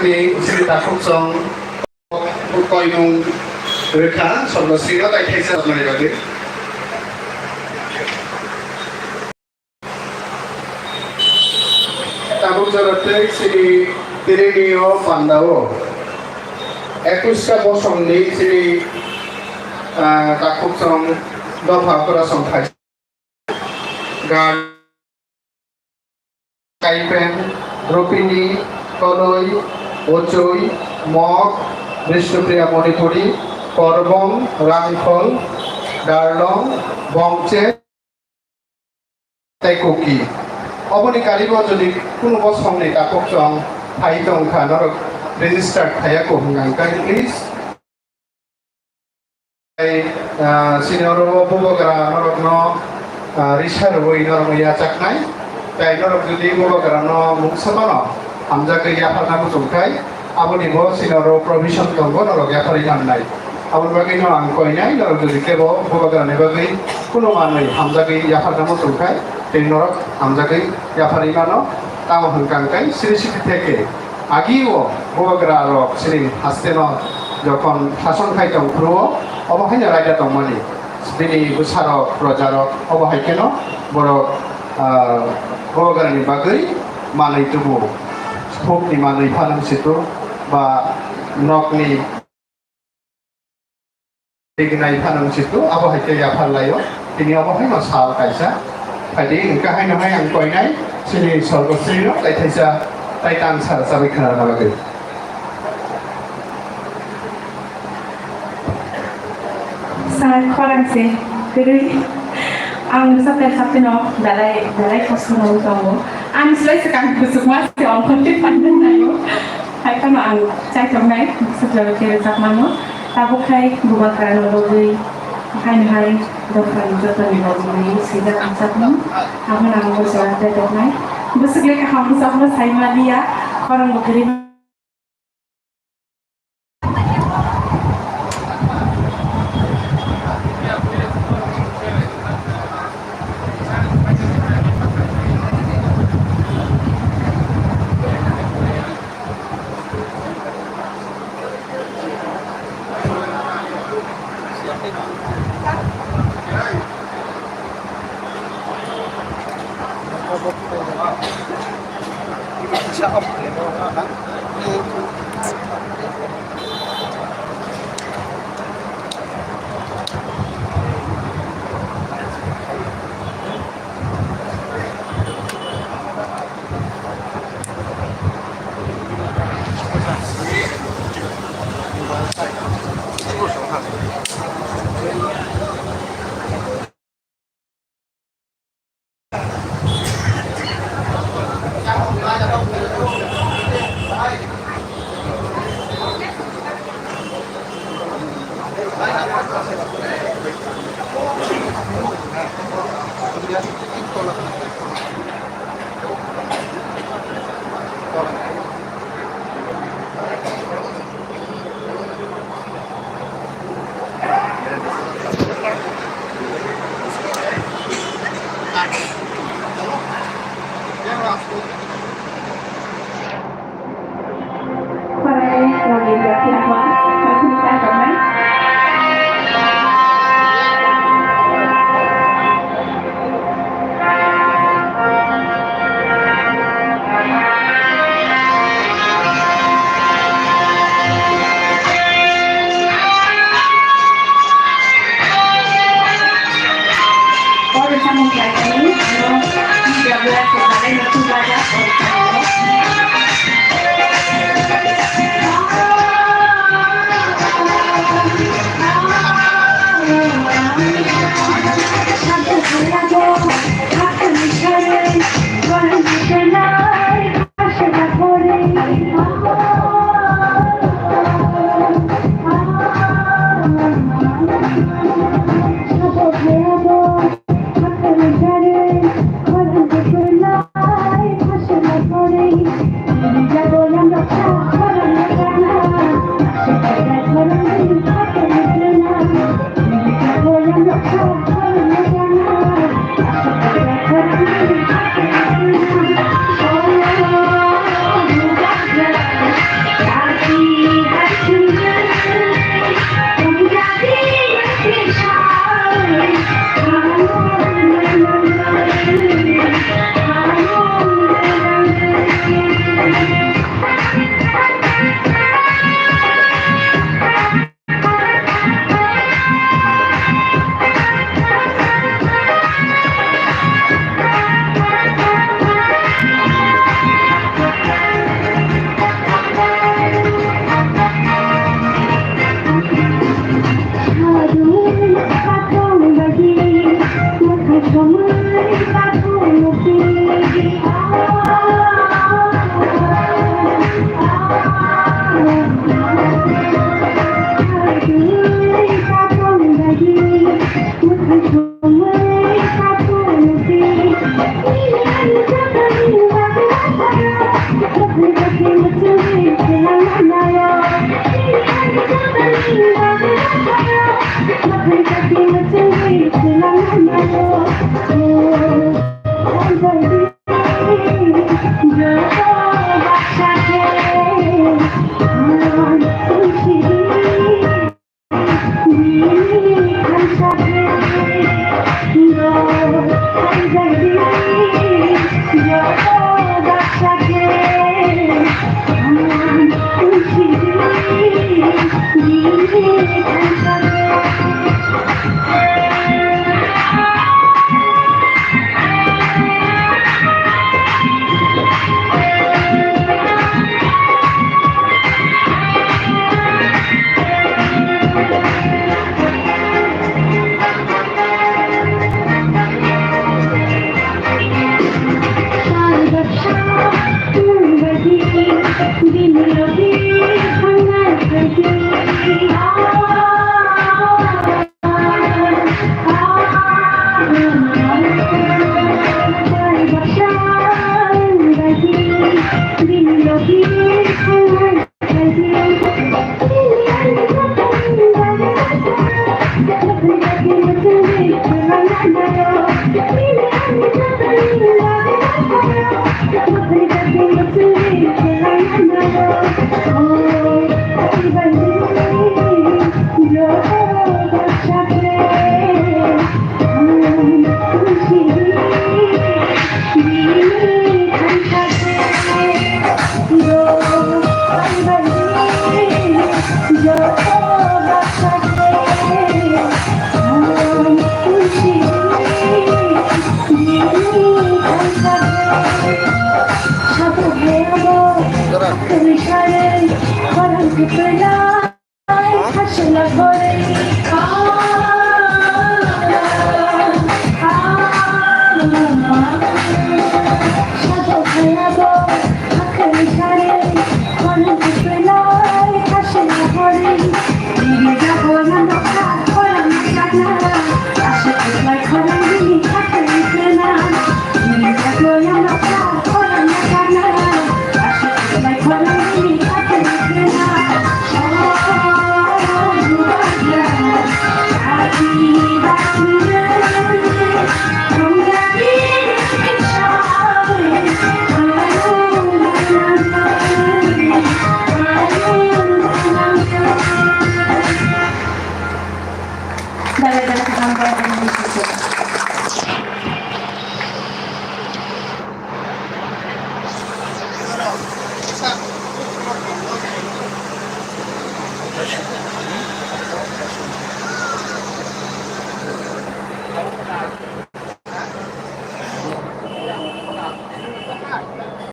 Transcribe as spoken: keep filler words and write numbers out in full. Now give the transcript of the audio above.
Ni sri takhuk song koimung rwkha, somno sino tai khaisa rwmani bagwi. Tabuk jora tei sri tirini o pandao ekush ta bosong ni sri, ah, takhuk song dopha pura song khaisa. Gar Kaipen, Rupini, Koloi, Ochoi, Mok, Bishnupriya Manipuri, Korbong, Rangkhol, Darlong, Bongche, tei Kuki. Oboni karibo jodi kunu bosongni takhuk song phai tong kha, norok registered khaya ko hwnka hwnkhe, please. Tei, ah, sini oro bubagra norokno, ah, risa rwui norokno yachaknai. Tei norok jodi bubagrano mungsa mano, hamjagwi yapharna muchungkhai, aboni bo sini oro provision tongo, norok yapharwi mannai. Aboni bagwino ang koinai, norok jodi kebo bubagrani bagwi kunu manwi hamjagwi yapharna muchungkhai, tei norok hamjagwi yapharwi mano. Tamo hwnkha hwnkhe siri siri theke Agi o bubagra rok chini haste no jokhon sason khai tong phuru o, obo haino raida tongmani. Bini bwsa rok, proja rok, obo hai kheno borok, ah, bubagra ni bagwi manwi tubu. Sphuk ni manwi phanang situ ba nok ni Rignai phanang situ, abo hai khe yaphar laio. Tini abo hai no sal kaisa. Phaidi hwnkha haino hai ang koinai, chini Sorgosri no, tai thaisa, tai tang sar chabai khna rwna bagwi. Sir, khorang se kwrwi. Ang bwsa tai haptino dalai, dalai kosto no tongo. Ang slai swkang kuchukma se ongkhorti phanang naio. Hai phano ang chaithoknai, bwswk jora khe rwchapmano. Tabuk hai bubagrano bagwi, haino hai dophani jotoni bagwi swijak rwchapmung. Abono ang bo jora tepetnai. Bwswk le kaham bwsakno saimaliya, khorang bo kwrwi.